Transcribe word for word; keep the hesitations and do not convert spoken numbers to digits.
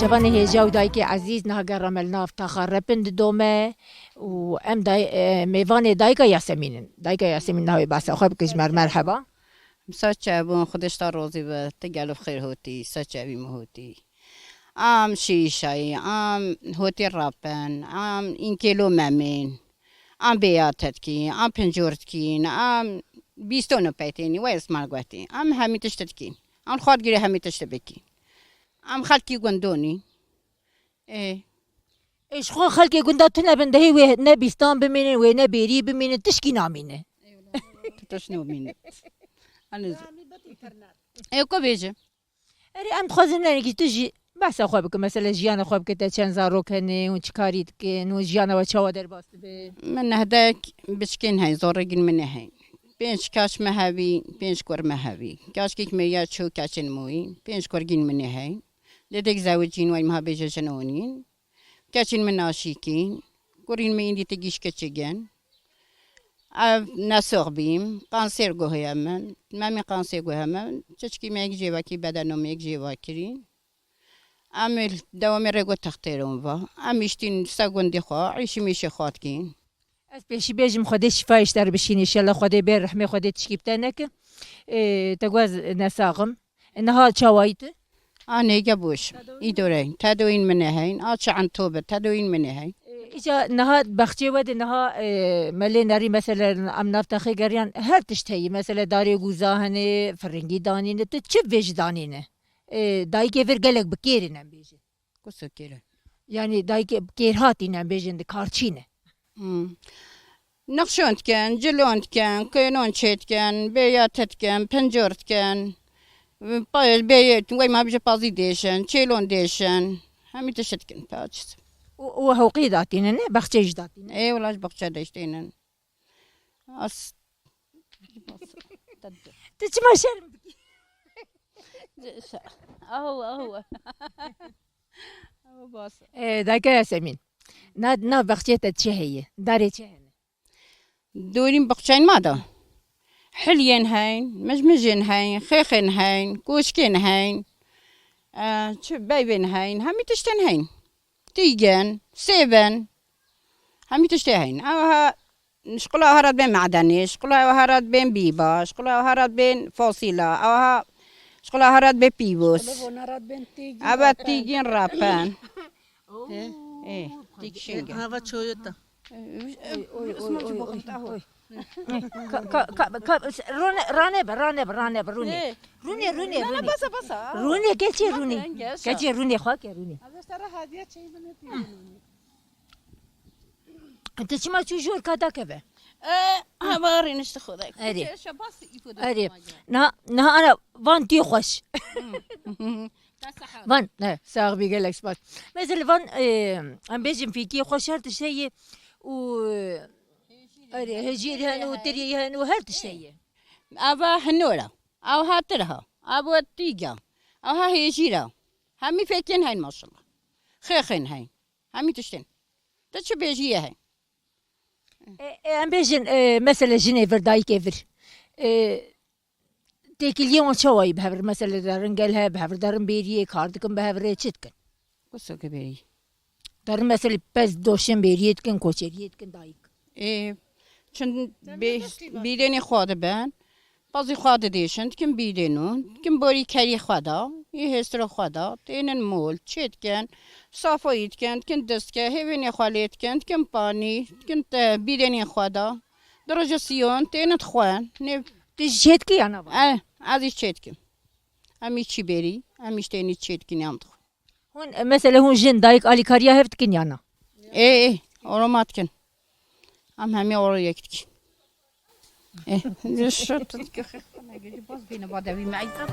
Şevanê hêja û dayikê ezîz, niha gerame li nav taxa Repin didome û em day-, e, mêvanê dayika Yasemîn in. Dayika Yasemîn, navê behsa xwe bike ji me re, merheba. Sa çebûn, Xwedê ji te rozî be, tu gelo xêr hotî, sa çevî min hotî. Am şîşayî, am hotî Repin, am înkêlo Memên, am bêya tetkî, am pincor dikîn, am bîstonu peytênî, we esmar guetî, am hemî tişt dikîn. Am xwe digirê hemî tişt bikîn. Am xelkî gundonî. Ê. Ê, ji xwe xelkê gunda tune bin, dehê wê ne bîstan bimînin, wê ne bêrî bimînin, tişkî namîne. Tişt namîne. Anî. Ê, ku bêje? Erê, em dixwazin nenekî tu jî behsa xwe bike, mesela jiyana xwe bike, te çend zarok hene, hûn çi karî dikin, hûn jiyana we çawa derbas dibe? Min nehdek biçkên hey, zorê gîn min ê hey. Pênc kaç me hevî, pênc kur me hevî. Kaçkîk me ya çû, kaçên moyî, pênc kur gîn min ê hey. Dedek zewicîn, wey meha bêje jin onîn. Keçîn min naşîkîn. Kurîn min îndî ti gîş keçigen. Ev nesox bîm. Kanser guheye min. Memî kanser guhe min. Çiçkî me yek cêvakî bedeno me yek cêvakirîn. Em ê dewamê rêgo textêron va. Em îştîn se gundî xwe, îşî mîşê xwe dikîn. Ez pêşî bêjim Xwedê şîfayê ji te re bişîne, înşellah Xwedê bê rehmê Xwedê tişkî bi te neke. Ê, te got ez nesaxim. Niha çawayî tu? A nêge boş. Îdoreyîn, tedoyîn min ê heyn. A çi ento bi, tedoyîn min ê heyn. Ê, îca niha baxçê we de niha, ê, me lê nerî, mesela em nav texê geriyan, her tişt heye. Mesela darê gûza hene, firingî danîne, tu çi vêjî danîne? Ê, dayikê vir gelek bi kêr in em bêjin. Kuso kêr e. Yanî dayikê bi kêrhatî ne, em bêjin di karçî ne. Hmm. Nexşon dikin, cilon dikin, kênon çê dikin, bêya te dikin, pincor dikin. Pa-, bê-, wey ma bije pazî dêşin, çêlon dêşin. Hemî tişt dikin, pa çi. Û, û hewqî datînin, ne? Baxçeyê jî datînin. Ê, wela ji baxçe de jî tênin. As. Tu çima şerm dikî? Aho, aho. Aho bas. Ee, dayika Yasemîn. Na, nav baxçê te çi heye? Darê çi hene? Dorîn baxçeyên ma da. Hiliyên heyn, mijmijên heyn, xêxên heyn, koşkên heyn. Ee, çi beyvên heyn, hemî tiştên heyn. Tîgin, sêvin, hemî tiştê heyn. Ew ha, şqula ew ha re dibên medenê, şqula ew ha re dibên bîba, şqula ew ha re dibên fosîla, ew ha, şqula ew ha re dibên pîvos. Ev tîgin Repin. Ê, ê, tîk şinge. Hava çoyota. Oy, oy, oy, oy, oy. Ka, ka, ka, ka, rûne, rane be, rane be, rane be, rûne. Ê. Rûne, rûne, rûne. Basa, basa. Rûne, keçê rûne. Keçê rûne, xwe ke rûne. Ez te re hediye çayê min pî. Tu çima çû jor ka dakeve? E, ha, barî nişte xwe de. Erê. Erê. Niha, niha ana van tî xweş. Van, ne, sax bî, gelek spas. Mesela van, e, em bêjin fîkiyê xweş her tişt heye û, e, erê, hejîr hene û tirî hene û her tişt heye. Ava hinora, ew ha tirha, ew tîga, ew ha hêjîra. Hemî fêkên heyn maşallah. Xêxên heyn. Hemî tiştên. Tu çi bêjî ye heyn. E, e, em bêjin, e, mesela jinê vir, dayikê vir. E, Têkiliyê wan çawa ye bi hev re? Mesela derin gel hev, bi hev re derin bêriyê, kar dikin bi hev re, çi dikin? Wisa ke bêrî. Derin mesela pez doşên bêriyê dikin, koçeriyê dikin dayik. Ê, çin bê-, bîdênê xwe dibin, pezî xwe didêşin, dikin bîdêno, dikin borî kerî xwe da, yê hêstira xwe da, tênin mol, çê dikin, safayî dikin, dikin distke, hêvênê xwe lê dikin, dikin panî, dikin te-, bîdênê xwe da. Di roja siyon têne dixwin. Nê. Tu jî çê dikî ya na van? E, ez jî çê dikim. Em î çî bêrî, em î tênî çê dikin yan dixwin. Hûn, e, mesela hûn jin, dayik alîkariya hev dikin ya na? Ê, ê, oroma dikin. Em hemî oro yek dikin. Ê, ji şo tu dikî xwe ne gecî bas bîne ba dewî me îta.